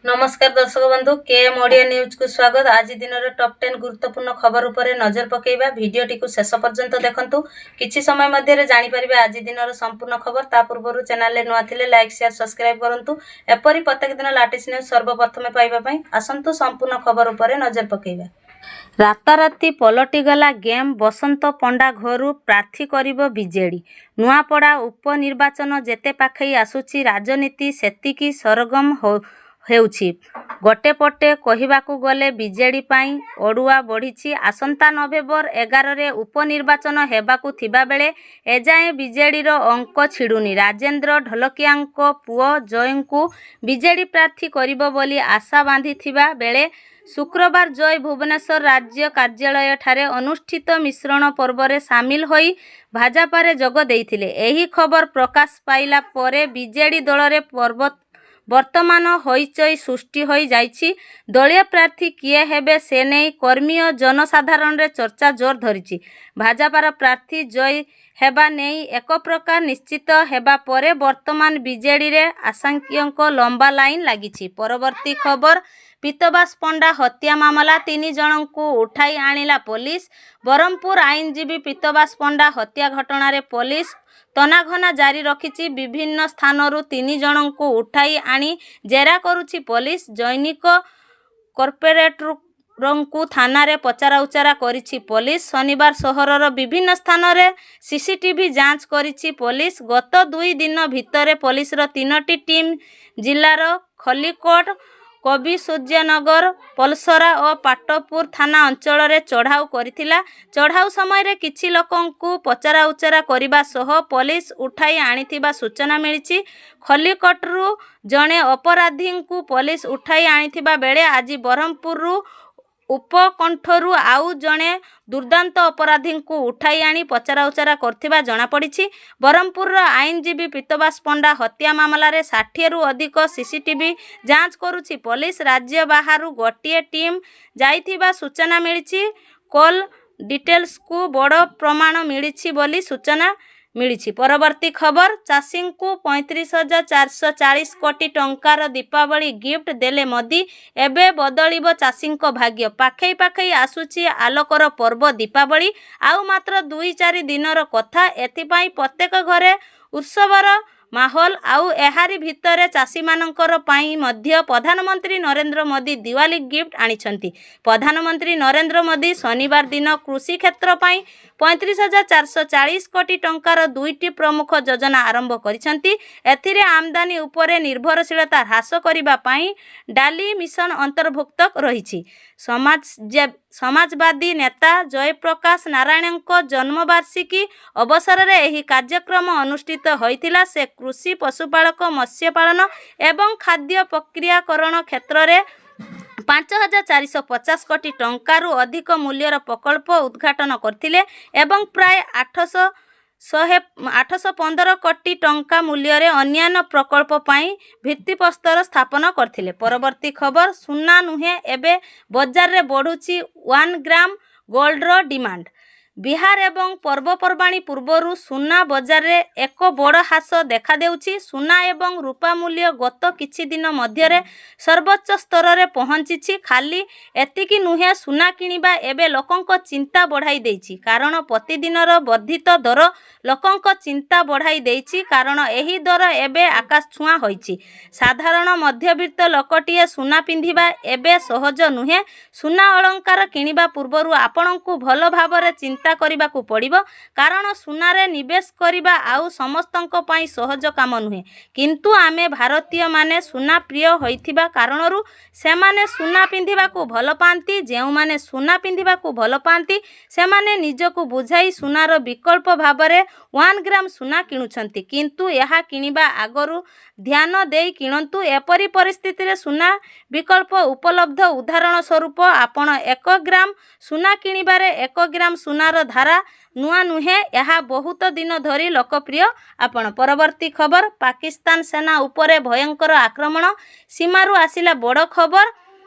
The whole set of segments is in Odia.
ନମସ୍କାର ଦର୍ଶକ ବନ୍ଧୁ, କେ ଏମ୍ ଓଡ଼ିଆ ନ୍ୟୁଜ୍କୁ ସ୍ୱାଗତ। ଆଜି ଦିନର ଟପ୍ 10 ଗୁରୁତ୍ୱପୂର୍ଣ୍ଣ ଖବର ଉପରେ ନଜର ପକାଇବା। ଭିଡ଼ିଓଟିକୁ ଶେଷ ପର୍ଯ୍ୟନ୍ତ ଦେଖନ୍ତୁ, କିଛି ସମୟ ମଧ୍ୟରେ ଜାଣିପାରିବେ ଆଜି ଦିନର ସମ୍ପୂର୍ଣ୍ଣ ଖବର। ତା ପୂର୍ବରୁ ଚ୍ୟାନେଲରେ ନୂଆ ଥିଲେ ଲାଇକ୍, ସେୟାର, ସବସ୍କ୍ରାଇବ୍ କରନ୍ତୁ ଏପରି ପ୍ରତ୍ୟେକ ଦିନ ଲାଟେଷ୍ଟ ନ୍ୟୁଜ୍ ସର୍ବପ୍ରଥମେ ପାଇବା ପାଇଁ। ଆସନ୍ତୁ, ସମ୍ପୂର୍ଣ୍ଣ ଖବର ଉପରେ ନଜର ପକାଇବା। ରାତାରାତି ପଲଟିଗଲା ଗେମ୍, ବସନ୍ତ ପଣ୍ଡା ଘରୁ ପ୍ରାର୍ଥୀ କରିବ ବିଜେଡି। ନୂଆପଡ଼ା ଉପନିର୍ବାଚନ ଯେତେ ପାଖେଇ ଆସୁଛି, ରାଜନୀତି ସେତିକି ସରଗରମ ହେଉଛି। ଗୋଟେ ପଟେ କହିବାକୁ ଗଲେ ବିଜେଡି ପାଇଁ ଅଡୁଆ ବଢ଼ିଛି। ଆସନ୍ତା ନଭେମ୍ବର 11ରେ ଉପନିର୍ବାଚନ ହେବାକୁ ଥିବାବେଳେ ଏଯାଏଁ ବିଜେଡିର ଅଙ୍କ ଛିଡୁନି। ରାଜେନ୍ଦ୍ର ଢୋଲକିଆଙ୍କ ପୁଅ ଜୟଙ୍କୁ ବିଜେଡି ପ୍ରାର୍ଥୀ କରିବ ବୋଲି ଆଶା ବାନ୍ଧିଥିବା ବେଳେ ଶୁକ୍ରବାର ଜୟ ଭୁବନେଶ୍ୱର ରାଜ୍ୟ କାର୍ଯ୍ୟାଳୟଠାରେ ଅନୁଷ୍ଠିତ ମିଶ୍ରଣ ପର୍ବରେ ସାମିଲ ହୋଇ ଭାଜପାରେ ଯୋଗ ଦେଇଥିଲେ। ଏହି ଖବର ପ୍ରକାଶ ପାଇଲା ପରେ ବିଜେଡି ଦଳରେ ବର୍ତ୍ତମାନ ହଇଚଇ ସୃଷ୍ଟି ହୋଇ ଯାଇଛି। ଦଳୀୟ ପ୍ରାର୍ଥୀ କିଏ ହେବେ, ସେନେଇ କର୍ମୀ ଓ ଜନସାଧାରଣରେ ଚର୍ଚ୍ଚା ଜୋର ଧରିଛି। ଭାଜପାର ପ୍ରାର୍ଥୀ ଜୟ ହେବା ନେଇ ଏକପ୍ରକାର ନିଶ୍ଚିତ ହେବା ପରେ ବର୍ତ୍ତମାନ ବିଜେଡିରେ ଆଶାୟୀଙ୍କ ଲମ୍ବା ଲାଇନ ଲାଗିଛି। ପରବର୍ତ୍ତୀ ଖବର, ପୀତବାସ ପଣ୍ଡା ହତ୍ୟା ମାମଲା, ତିନି ଜଣଙ୍କୁ ଉଠାଇ ଆଣିଲା ପୋଲିସ। ବ୍ରହ୍ମପୁର ଆଇନଜୀବୀ ପୀତବାସ ପଣ୍ଡା ହତ୍ୟା ଘଟଣାରେ ପୋଲିସ ତନାଘନା ଜାରି ରଖିଛି। ବିଭିନ୍ନ ସ୍ଥାନରୁ ତିନି ଜଣଙ୍କୁ ଉଠାଇ ଆଣି ଜେରା କରୁଛି ପୋଲିସ। ଜୈନିକ କର୍ପୋରେଟରଙ୍କୁ ଥାନାରେ ପଚରାଉଚରା କରିଛି ପୋଲିସ। ଶନିବାର ସହରର ବିଭିନ୍ନ ସ୍ଥାନରେ ସିସିଟିଭି ଯାଞ୍ଚ କରିଛି ପୋଲିସ। ଗତ 2 ଦିନ ଭିତରେ ପୋଲିସର ତିନୋଟି ଟିମ୍ ଜିଲ୍ଲାର ଖଲିକୋଟ, କବିସୂର୍ଯ୍ୟନଗର, ପୋଲସରା ଓ ପାଟପୁର ଥାନା ଅଞ୍ଚଳରେ ଚଢ଼ାଉ କରିଥିଲା। ଚଢ଼ାଉ ସମୟରେ କିଛି ଲୋକଙ୍କୁ ପଚରାଉଚରା କରିବା ସହ ପୋଲିସ ଉଠାଇ ଆଣିଥିବା ସୂଚନା ମିଳିଛି। ଖଲିକୋଟରୁ ଜଣେ ଅପରାଧୀଙ୍କୁ ପୋଲିସ ଉଠାଇ ଆଣିଥିବା ବେଳେ ଆଜି ବ୍ରହ୍ମପୁର ଉପକଣ୍ଠରୁ ଆଉ ଜଣେ ଦୁର୍ଦ୍ଦାନ୍ତ ଅପରାଧୀଙ୍କୁ ଉଠାଇ ଆଣି ପଚରାଉଚରା କରୁଥିବା ଜଣାପଡ଼ିଛି। ବ୍ରହ୍ମପୁରର ଆଇନଜୀବୀ ପୀତବାସ ପଣ୍ଡା ହତ୍ୟା ମାମଲାରେ 60ରୁ ଅଧିକ ସିସିଟିଭି ଯାଞ୍ଚ କରୁଛି ପୋଲିସ। ରାଜ୍ୟ ବାହାରୁ ଗୋଟିଏ ଟିମ୍ ଯାଇଥିବା ସୂଚନା ମିଳିଛି। କଲ୍ ଡିଟେଲ୍ସରୁ ବଡ଼ ପ୍ରମାଣ ମିଳିଛି ବୋଲି ସୂଚନା ମିଳିଛି। ପରବର୍ତ୍ତୀ ଖବର, ଚାଷୀଙ୍କୁ 35,440 କୋଟି ଟଙ୍କାର ଦୀପାବଳି ଗିଫ୍ଟ ଦେଲେ ମୋଦି, ଏବେ ବଦଳିବ ଚାଷୀଙ୍କ ଭାଗ୍ୟ। ପାଖେଇ ପାଖେଇ ଆସୁଛି ଆଲୋକର ପର୍ବ ଦୀପାବଳି। ଆଉ ମାତ୍ର 2-4 ଦିନର କଥା। ଏଥିପାଇଁ ପ୍ରତ୍ୟେକ ଘରେ ଉତ୍ସବର ମାହୋଲ। ଆଉ ଏହାରି ଭିତରେ ଚାଷୀମାନଙ୍କର ପାଇଁ ମଧ୍ୟ ପ୍ରଧାନମନ୍ତ୍ରୀ ନରେନ୍ଦ୍ର ମୋଦି ଦିୱାଲି ଗିଫ୍ଟ ଆଣିଛନ୍ତି। ପ୍ରଧାନମନ୍ତ୍ରୀ ନରେନ୍ଦ୍ର ମୋଦି ଶନିବାର ଦିନ କୃଷି କ୍ଷେତ୍ର ପାଇଁ 35,440 କୋଟି ଟଙ୍କାର ଦୁଇଟି ପ୍ରମୁଖ ଯୋଜନା ଆରମ୍ଭ କରିଛନ୍ତି। ଏଥିରେ ଆମଦାନୀ ଉପରେ ନିର୍ଭରଶୀଳତା ହ୍ରାସ କରିବା ପାଇଁ ଡାଲି ମିଶନ ଅନ୍ତର୍ଭୁକ୍ତ ରହିଛି। ସମାଜବାଦୀ ନେତା ଜୟପ୍ରକାଶ ନାରାୟଣଙ୍କ ଜନ୍ମବାର୍ଷିକୀ ଅବସରରେ ଏହି କାର୍ଯ୍ୟକ୍ରମ ଅନୁଷ୍ଠିତ ହୋଇଥିଲା। ସେ କୃଷି, ପଶୁପାଳକ, ମତ୍ସ୍ୟପାଳନ ଏବଂ ଖାଦ୍ୟ ପ୍ରକ୍ରିୟାକରଣ କ୍ଷେତ୍ରରେ 5450 କୋଟି ଟଙ୍କାରୁ ଅଧିକ ମୂଲ୍ୟର ପ୍ରକଳ୍ପ ଉଦ୍ଘାଟନ କରିଥିଲେ ଏବଂ ପ୍ରାୟ 815 କୋଟି ଟଙ୍କା ମୂଲ୍ୟରେ ଅନ୍ୟାନ୍ୟ ପ୍ରକଳ୍ପ ପାଇଁ ଭିତ୍ତିପ୍ରସ୍ତର ସ୍ଥାପନ କରିଥିଲେ। ପରବର୍ତ୍ତୀ ଖବର, ସୁନା ନୁହେଁ, ଏବେ ବଜାରରେ ବଢ଼ୁଛି 1 ଗ୍ରାମ ଗୋଲ୍ଡର ଡିମାଣ୍ଡ। ବିହାର ଏବଂ ପର୍ବପର୍ବାଣୀ ପୂର୍ବରୁ ସୁନା ବଜାରରେ ଏକ ବଡ଼ ହ୍ରାସ ଦେଖାଦେଉଛି। ସୁନା ଏବଂ ରୂପା ମୂଲ୍ୟ ଗତ କିଛି ଦିନ ମଧ୍ୟରେ ସର୍ବୋଚ୍ଚ ସ୍ତରରେ ପହଞ୍ଚିଛି। ଖାଲି ଏତିକି ନୁହେଁ, ସୁନା କିଣିବା ଏବେ ଲୋକଙ୍କ ଚିନ୍ତା ବଢ଼ାଇ ଦେଇଛି। କାରଣ ପ୍ରତିଦିନର ବର୍ଦ୍ଧିତ ଦର ଲୋକଙ୍କ ଚିନ୍ତା ବଢ଼ାଇ ଦେଇଛି। କାରଣ ଏହି ଦର ଏବେ ଆକାଶଛୁଆଁ ହୋଇଛି। ସାଧାରଣ ମଧ୍ୟବିତ୍ତ ଲୋକଟିଏ ସୁନା ପିନ୍ଧିବା ଏବେ ସହଜ ନୁହେଁ। ସୁନା ଅଳଙ୍କାର କିଣିବା ପୂର୍ବରୁ ଆପଣଙ୍କୁ ଭଲ ଭାବରେ ଚିନ୍ତା କରିବାକୁ ପଡ଼ିବ। କାରଣ ସୁନାରେ ନିବେଶ କରିବା ଆଉ ସମସ୍ତଙ୍କ ପାଇଁ ସହଜ କାମ ନୁହେଁ। କିନ୍ତୁ ଆମେ ଭାରତୀୟମାନେ ସୁନା ପ୍ରିୟ ହୋଇଥିବା କାରଣରୁ ସେମାନେ ସୁନା ପିନ୍ଧିବାକୁ ଭଲ ପାଆନ୍ତି। ଯେଉଁମାନେ ସୁନା ପିନ୍ଧିବାକୁ ଭଲ ପାଆନ୍ତି, ସେମାନେ ନିଜକୁ ବୁଝାଇ ସୁନାର ବିକଳ୍ପ ଭାବରେ 1 ଗ୍ରାମ ସୁନା କିଣୁଛନ୍ତି। କିନ୍ତୁ ଏହା କିଣିବା ଆଗରୁ ଧ୍ୟାନ ଦେଇ କିଣନ୍ତୁ। ଏପରି ପରିସ୍ଥିତିରେ ସୁନା ବିକଳ୍ପ ଉପଲବ୍ଧ। ଉଦାହରଣ ସ୍ୱରୂପ, ଆପଣ 1 ଗ୍ରାମ ସୁନା କିଣିବାରେ 1 ଗ୍ରାମ ସୁନାର ଧାରା ନୂଆ ନୁହେଁ, ଏହା ବହୁତ ଦିନ ଧରି ଲୋକପ୍ରିୟ ଆପଣ। ପରବର୍ତ୍ତୀ ଖବର, ପାକିସ୍ତାନ ସେନା ଉପରେ ଭୟଙ୍କର ଆକ୍ରମଣ, ସୀମାରୁ ଆସିଲା ବଡ଼ ଖବର।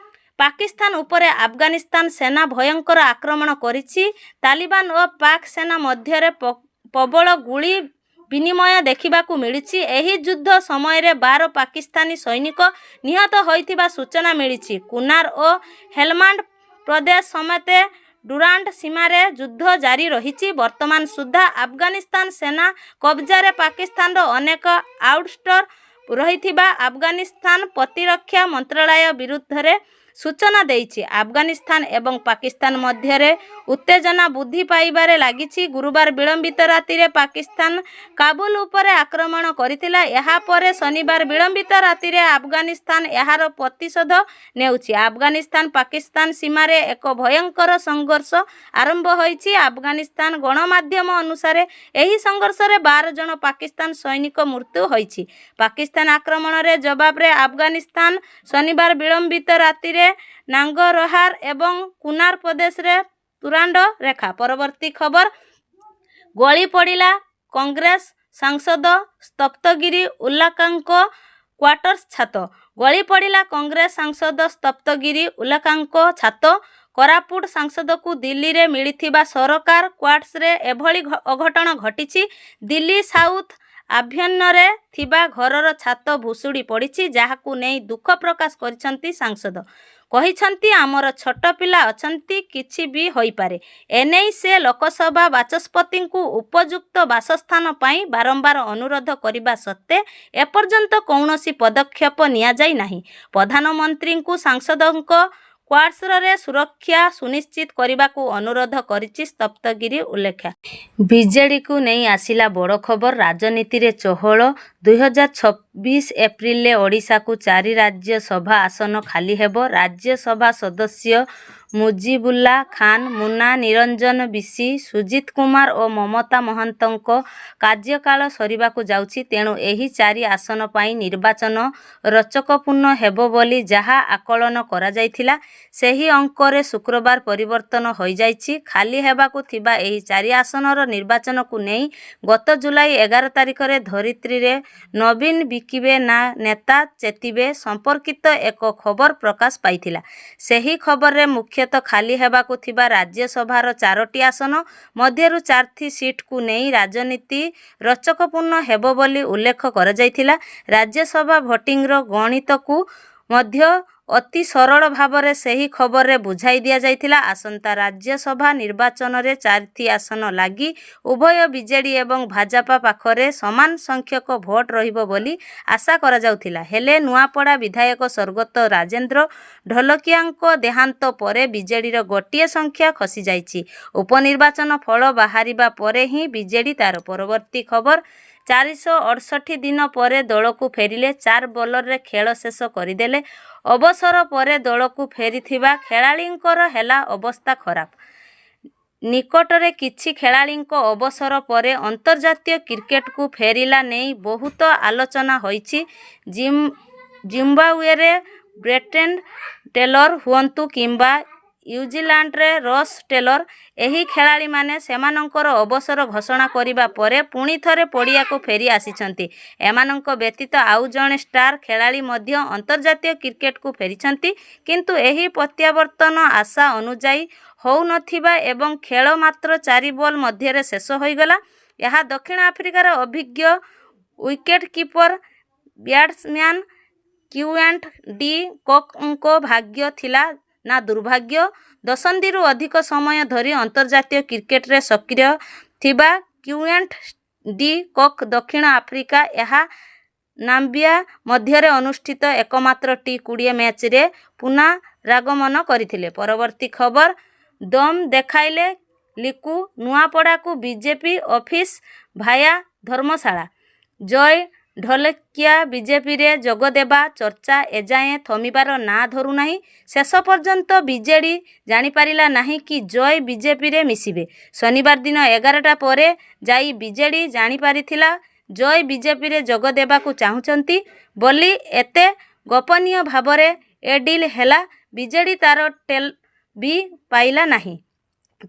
ପାକିସ୍ତାନ ଉପରେ ଆଫଗାନିସ୍ତାନ ସେନା ଭୟଙ୍କର ଆକ୍ରମଣ କରିଛି। ତାଲିବାନ ଓ ପାକ୍ ସେନା ମଧ୍ୟରେ ପ୍ରବଳ ଗୁଳି ବିନିମୟ ଦେଖିବାକୁ ମିଳିଛି। ଏହି ଯୁଦ୍ଧ ସମୟରେ 12 ପାକିସ୍ତାନୀ ସୈନିକ ନିହତ ହୋଇଥିବା ସୂଚନା ମିଳିଛି। କୁନାର ଓ ହେଲମାଣ୍ଡ ପ୍ରଦେଶ ସମେତ ଡୁରାଣ୍ଡ ସୀମାରେ ଯୁଦ୍ଧ ଜାରି ରହିଛି। ବର୍ତ୍ତମାନ ସୁଦ୍ଧା ଆଫଗାନିସ୍ତାନ ସେନା କବଜାରେ ପାକିସ୍ତାନର ଅନେକ ଆଉଟପୋଷ୍ଟ ରହିଥିବା ଆଫଗାନିସ୍ତାନ ପ୍ରତିରକ୍ଷା ମନ୍ତ୍ରଣାଳୟ ବିରୁଦ୍ଧରେ ସୂଚନା ଦେଇଛି। ଆଫଗାନିସ୍ତାନ ଏବଂ ପାକିସ୍ତାନ ମଧ୍ୟରେ ଉତ୍ତେଜନା ବୃଦ୍ଧି ପାଇବାରେ ଲାଗିଛି। ଗୁରୁବାର ବିଳମ୍ବିତ ରାତିରେ ପାକିସ୍ତାନ କାବୁଲ ଉପରେ ଆକ୍ରମଣ କରିଥିଲା। ଏହାପରେ ଶନିବାର ବିଳମ୍ବିତ ରାତିରେ ଆଫଗାନିସ୍ତାନ ଏହାର ପ୍ରତିଶୋଧ ନେଉଛି। ଆଫଗାନିସ୍ତାନ ପାକିସ୍ତାନ ସୀମାରେ ଏକ ଭୟଙ୍କର ସଂଘର୍ଷ ଆରମ୍ଭ ହୋଇଛି। ଆଫଗାନିସ୍ତାନ ଗଣମାଧ୍ୟମ ଅନୁସାରେ ଏହି ସଂଘର୍ଷରେ 12 ଜଣ ପାକିସ୍ତାନ ସୈନିକ ମୃତ୍ୟୁ ହୋଇଛି। ପାକିସ୍ତାନ ଆକ୍ରମଣରେ ଜବାବରେ ଆଫଗାନିସ୍ତାନ ଶନିବାର ବିଳମ୍ବିତ ରାତିରେ ନାଙ୍ଗରହାର ଏବଂ କୁନାର ପ୍ରଦେଶରେ ତୁରାଣ୍ଡ ରେଖା। ପରବର୍ତ୍ତୀ ଖବର, ଗଳି ପଡ଼ିଲା କଂଗ୍ରେସ ସାଂସଦ ସପ୍ତଗିରି ଉଲାକାଙ୍କ କ୍ୱାର୍ଟର୍ସ ଛାତ। ଗଳି ପଡ଼ିଲା କଂଗ୍ରେସ ସାଂସଦ ସପ୍ତଗିରି ଉଲାକାଙ୍କ ଛାତ। କୋରାପୁଟ ସାଂସଦଙ୍କୁ ଦିଲ୍ଲୀରେ ମିଳିଥିବା ସରକାର କ୍ୱାର୍ଟର୍ସରେ ଏଭଳି ଅଘଟଣ ଘଟିଛି। ଦିଲ୍ଲୀ ସାଉଥ ଆଭେନ୍ୟୁରେ ଥିବା ଘରର ଛାତ ଭୁଶୁଡ଼ି ପଡ଼ିଛି। ଯାହାକୁ ନେଇ ଦୁଃଖ ପ୍ରକାଶ କରିଛନ୍ତି ସାଂସଦ। କହିଛନ୍ତି, ଆମର ଛୋଟ ପିଲା ଅଛନ୍ତି, କିଛି ବି ହୋଇପାରେ। ଏନେଇ ସେ ଲୋକସଭା ବାଚସ୍ପତିଙ୍କୁ ଉପଯୁକ୍ତ ବାସସ୍ଥାନ ପାଇଁ ବାରମ୍ବାର ଅନୁରୋଧ କରିବା ସତ୍ତ୍ୱେ ଏପର୍ଯ୍ୟନ୍ତ କୌଣସି ପଦକ୍ଷେପ ନିଆଯାଇ ନାହିଁ। ପ୍ରଧାନମନ୍ତ୍ରୀଙ୍କୁ ସାଂସଦଙ୍କ କ୍ୱାର୍ଟର୍ସରେ ସୁରକ୍ଷା ସୁନିଶ୍ଚିତ କରିବାକୁ ଅନୁରୋଧ କରିଛନ୍ତି ସପ୍ତଗିରି ଉଲ୍ଲେଖା। ବିଜେଡିକୁ ନେଇ ଆସିଲା ବଡ଼ ଖବର। ରାଜନୀତିରେ ଚହଳ। 2026 ଏପ୍ରିଲରେ ଓଡ଼ିଶାରୁ ଚାରି ରାଜ୍ୟ ସଭା ଆସନ ଖାଲି ହେବ। ରାଜ୍ୟ ସଭା ସଦସ୍ୟ ମୁଜିବୁଲ୍ଲା ଖାନ ମୁନ୍ନା, ନିରଞ୍ଜନ ବିଶି, ସୁଜିତ କୁମାର ଓ ମମତା ମହାନ୍ତଙ୍କ କାର୍ଯ୍ୟକାଳ ସରିବାକୁ ଯାଉଛି। ତେଣୁ ଏହି ଚାରି ଆସନ ପାଇଁ ନିର୍ବାଚନ ରୋଚକପୂର୍ଣ୍ଣ ହେବ ବୋଲି ଯାହା ଆକଳନ କରାଯାଇଥିଲା, ସେହି ଅଙ୍କରେ ଶୁକ୍ରବାର ପରିବର୍ତ୍ତନ ହୋଇଯାଇଛି। ଖାଲି ହେବାକୁ ଥିବା ଏହି ଚାରି ଆସନର ନିର୍ବାଚନକୁ ନେଇ ଗତ ଜୁଲାଇ 11 ତାରିଖରେ ଧରିତ୍ରୀରେ ନବୀନ ବିକିବେ ନା ନେତା ଚେତିବେ ସମ୍ପର୍କିତ ଏକ ଖବର ପ୍ରକାଶ ପାଇଥିଲା। ସେହି ଖବରରେ ମୁଖ୍ୟତଃ ଖାଲି ହେବାକୁ ଥିବା ରାଜ୍ୟ ସଭାର ଚାରୋଟି ଆସନ ମଧ୍ୟରୁ ଚାରିଥି ସିଟ୍କୁ ନେଇ ରାଜନୀତି ରୋଚକପୂର୍ଣ୍ଣ ହେବ ବୋଲି ଉଲ୍ଲେଖ କରାଯାଇଥିଲା। ରାଜ୍ୟସଭା ଭୋଟିଂର ଗଣିତକୁ ମଧ୍ୟ ଅତି ସରଳ ଭାବରେ ସେହି ଖବରରେ ବୁଝାଇ ଦିଆଯାଇଥିଲା। ଆସନ୍ତା ରାଜ୍ୟ ସଭା ନିର୍ବାଚନରେ ଚାରିଥି ଆସନ ଲାଗି ଉଭୟ ବିଜେଡି ଏବଂ ଭାଜପା ପାଖରେ ସମାନ ସଂଖ୍ୟକ ଭୋଟ ରହିବ ବୋଲି ଆଶା କରାଯାଉଥିଲା। ହେଲେ ନୂଆପଡ଼ା ବିଧାୟକ ସ୍ୱର୍ଗତ ରାଜେନ୍ଦ୍ର ଢୋଲକିଆଙ୍କ ଦେହାନ୍ତ ପରେ ବିଜେଡିର ଗୋଟିଏ ସଂଖ୍ୟା ଖସିଯାଇଛି। ଉପନିର୍ବାଚନ ଫଳ ବାହାରିବା ପରେ ହିଁ ବିଜେଡି ତାର। ପରବର୍ତ୍ତୀ ଖବର, 468 ଦିନ ପରେ ଦଳକୁ ଫେରିଲେ, ଚାରି ବଲରେ ଖେଳ ଶେଷ କରିଦେଲେ। ଅବସର ପରେ ଦଳକୁ ଫେରିଥିବା ଖେଳାଳିଙ୍କର ହେଲା ଅବସ୍ଥା ଖରାପ। ନିକଟରେ କିଛି ଖେଳାଳିଙ୍କ ଅବସର ପରେ ଅନ୍ତର୍ଜାତୀୟ କ୍ରିକେଟକୁ ଫେରିଲା ନେଇ ବହୁତ ଆଲୋଚନା ହୋଇଛି। ଜିମ୍ବାୱେର ବ୍ରେଣ୍ଡନ ଟେଲର ହୁଅନ୍ତୁ କିମ୍ବା ନ୍ୟୁଜିଲାଣ୍ଡର ରସ୍ ଟେଲର, ଏହି ଖେଳାଳିମାନେ ସେମାନଙ୍କର ଅବସର ଘୋଷଣା କରିବା ପରେ ପୁଣିଥରେ ପଡ଼ିଆକୁ ଫେରି ଆସିଛନ୍ତି। ଏମାନଙ୍କ ବ୍ୟତୀତ ଆଉ ଜଣେ ଷ୍ଟାର ଖେଳାଳି ମଧ୍ୟ ଅନ୍ତର୍ଜାତୀୟ କ୍ରିକେଟକୁ ଫେରିଛନ୍ତି। କିନ୍ତୁ ଏହି ପ୍ରତ୍ୟାବର୍ତ୍ତନ ଆଶା ଅନୁଯାୟୀ ହୋଇନଥିବା ଏବଂ ଖେଳ ମାତ୍ର ଚାରି ବଲ୍ ମଧ୍ୟରେ ଶେଷ ହୋଇଗଲା। ଏହା ଦକ୍ଷିଣ ଆଫ୍ରିକାର ଅଭିଜ୍ଞ ୱିକେଟକିପର ବ୍ୟାଟ୍ସମ୍ୟାନ କ୍ୱିଣ୍ଟନ ଡି କକ୍ଙ୍କ ଭାଗ୍ୟ ଥିଲା ନା ଦୁର୍ଭାଗ୍ୟ। ଦଶନ୍ଧିରୁ ଅଧିକ ସମୟ ଧରି ଅନ୍ତର୍ଜାତୀୟ କ୍ରିକେଟରେ ସକ୍ରିୟ ଥିବା କ୍ୱିଣ୍ଟନ ଡି କକ୍ ଦକ୍ଷିଣ ଆଫ୍ରିକା ଏହା ନାମ୍ବିଆ ମଧ୍ୟରେ ଅନୁଷ୍ଠିତ ଏକମାତ୍ର ଟି-20 ମ୍ୟାଚରେ ପୁନରାଗମନ କରିଥିଲେ। ପରବର୍ତ୍ତୀ ଖବର, ଦମ୍ ଦେଖାଇଲେ ଲିକୁ, ନୂଆପଡ଼ାକୁ ବିଜେପି ଅଫିସ ଭାୟା ଧର୍ମଶାଳା। ଜୟ ଢୋଲକିଆ ବିଜେପିରେ ଯୋଗଦେବା ଚର୍ଚ୍ଚା ଏଯାଏଁ ଥମିବାର ନାଁ ଧରୁନାହିଁ। ଶେଷ ପର୍ଯ୍ୟନ୍ତ ବିଜେଡି ଜାଣିପାରିଲା ନାହିଁ କି ଜୟ ବିଜେପିରେ ମିଶିବେ। ଶନିବାର ଦିନ 11ଟା ପରେ ଯାଇ ବିଜେଡି ଜାଣିପାରିଥିଲା ଜୟ ବିଜେପିରେ ଯୋଗ ଦେବାକୁ ଚାହୁଁଛନ୍ତି ବୋଲି। ଏତେ ଗୋପନୀୟ ଭାବରେ ଏ ଡିଲ୍ ହେଲା, ବିଜେଡି ତାର ଟେଲ୍ ବି ପାଇଲା ନାହିଁ।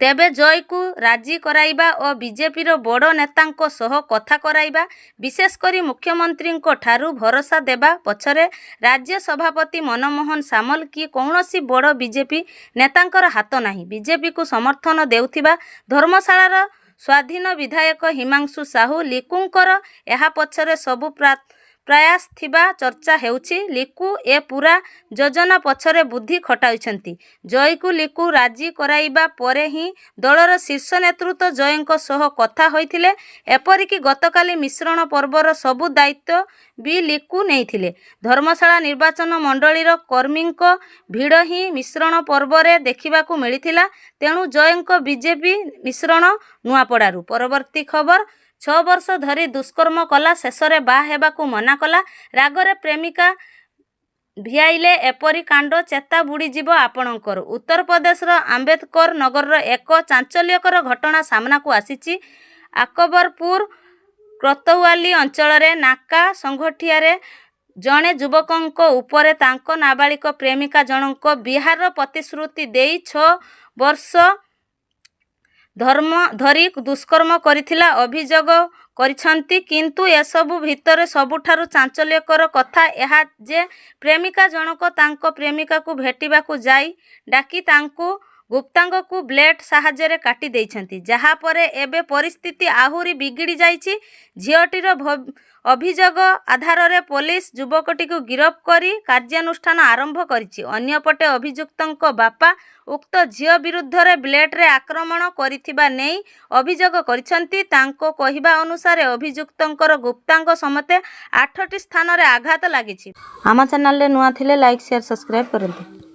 ତେବେ ଜୟଙ୍କୁ ରାଜି କରାଇବା ଓ ବିଜେପିର ବଡ଼ ନେତାଙ୍କ ସହ କଥା କରାଇବା, ବିଶେଷକରି ମୁଖ୍ୟମନ୍ତ୍ରୀଙ୍କଠାରୁ ଭରସା ଦେବା ପଛରେ ରାଜ୍ୟ ସଭାପତି ମନମୋହନ ସାମଲ କି କୌଣସି ବଡ଼ ବିଜେପି ନେତାଙ୍କର ହାତ ନାହିଁ। ବିଜେପିକୁ ସମର୍ଥନ ଦେଉଥିବା ଧର୍ମଶାଳାର ସ୍ୱାଧୀନ ବିଧାୟକ ହିମାଂଶୁ ସାହୁ। ଲିକୁଙ୍କର ଏହା ପଛରେ ସବୁ ପ୍ରୟାସ ଥିବା ଚର୍ଚ୍ଚା ହେଉଛି। ଲିକୁ ଏ ପୂରା ଯୋଜନା ପଛରେ ବୁଦ୍ଧି ଖଟାଇଛନ୍ତି। ଜୟଙ୍କୁ ଲିକୁ ରାଜି କରାଇବା ପରେ ହିଁ ଦଳର ଶୀର୍ଷ ନେତୃତ୍ୱ ଜୟଙ୍କ ସହ କଥା ହୋଇଥିଲେ। ଏପରିକି ଗତକାଲି ମିଶ୍ରଣ ପର୍ବର ସବୁ ଦାୟିତ୍ୱ ବି ଲିକୁ ନେଇଥିଲେ। ଧର୍ମଶାଳା ନିର୍ବାଚନ ମଣ୍ଡଳୀର କର୍ମୀଙ୍କ ଭିଡ଼ ହିଁ ମିଶ୍ରଣ ପର୍ବରେ ଦେଖିବାକୁ ମିଳିଥିଲା। ତେଣୁ ଜୟଙ୍କ ବିଜେପି ମିଶ୍ରଣ ନୂଆପଡ଼ାରୁ। ପରବର୍ତ୍ତୀ ଖବର, 6 ବର୍ଷ ଧରି ଦୁଷ୍କର୍ମ କଲା, ଶେଷରେ ବାହା ହେବାକୁ ମନା କଲା, ରାଗରେ ପ୍ରେମିକା ଭିଆଇଲେ ଏପରି କାଣ୍ଡ, ଚେତା ବୁଡ଼ିଯିବ ଆପଣଙ୍କର। ଉତ୍ତରପ୍ରଦେଶର ଆମ୍ବେଦକର ନଗରର ଏକ ଚାଞ୍ଚଲ୍ୟକର ଘଟଣା ସାମ୍ନାକୁ ଆସିଛି। ଆକବରପୁର କୋତୱାଲି ଅଞ୍ଚଳରେ ନାକା ସଂଘଠିଆରେ ଜଣେ ଯୁବକଙ୍କ ଉପରେ ତାଙ୍କ ନାବାଳିକ ପ୍ରେମିକା ଜଣଙ୍କ ବିବାହର ପ୍ରତିଶ୍ରୁତି ଦେଇ 6 ବର୍ଷ ଧରି ଦୁଷ୍କର୍ମ କରିଥିବା ଅଭିଯୋଗ କରିଛନ୍ତି। କିନ୍ତୁ ଏସବୁ ଭିତରେ ସବୁଠାରୁ ଚାଞ୍ଚଲ୍ୟକର କଥା ଏହା ଯେ ପ୍ରେମିକା ଜଣକ ତାଙ୍କ ପ୍ରେମିକାକୁ ଭେଟିବାକୁ ଯାଇ ଡାକି ତାଙ୍କ ଗୁପ୍ତାଙ୍ଗକୁ ବ୍ଲେଡ୍ ସାହାଯ୍ୟରେ କାଟି ଦେଇଛନ୍ତି। ଯାହା ପରେ ଏବେ ପରିସ୍ଥିତି ଆହୁରି ବିଗିଡ଼ି ଯାଇଛି। ଝିଅଟିର ଅଭିଯୋଗ ଆଧାରରେ ପୋଲିସ ଯୁବକଟିକୁ ଗିରଫ କରି କାର୍ଯ୍ୟାନୁଷ୍ଠାନ ଆରମ୍ଭ କରିଛି। ଅନ୍ୟପଟେ ଅଭିଯୁକ୍ତଙ୍କ ବାପା ଉକ୍ତ ଝିଅ ବିରୁଦ୍ଧରେ ବ୍ଲେଡ୍ରେ ଆକ୍ରମଣ କରିଥିବା ନେଇ ଅଭିଯୋଗ କରିଛନ୍ତି। ତାଙ୍କ କହିବା ଅନୁସାରେ, ଅଭିଯୁକ୍ତଙ୍କର ଗୁପ୍ତାଙ୍ଗ ସମେତ ଆଠଟି ସ୍ଥାନରେ ଆଘାତ ଲାଗିଛି। ଆମ ଚ୍ୟାନେଲରେ ନୂଆ ଥିଲେ ଲାଇକ୍, ସେୟାର, ସବସ୍କ୍ରାଇବ୍ କରନ୍ତୁ।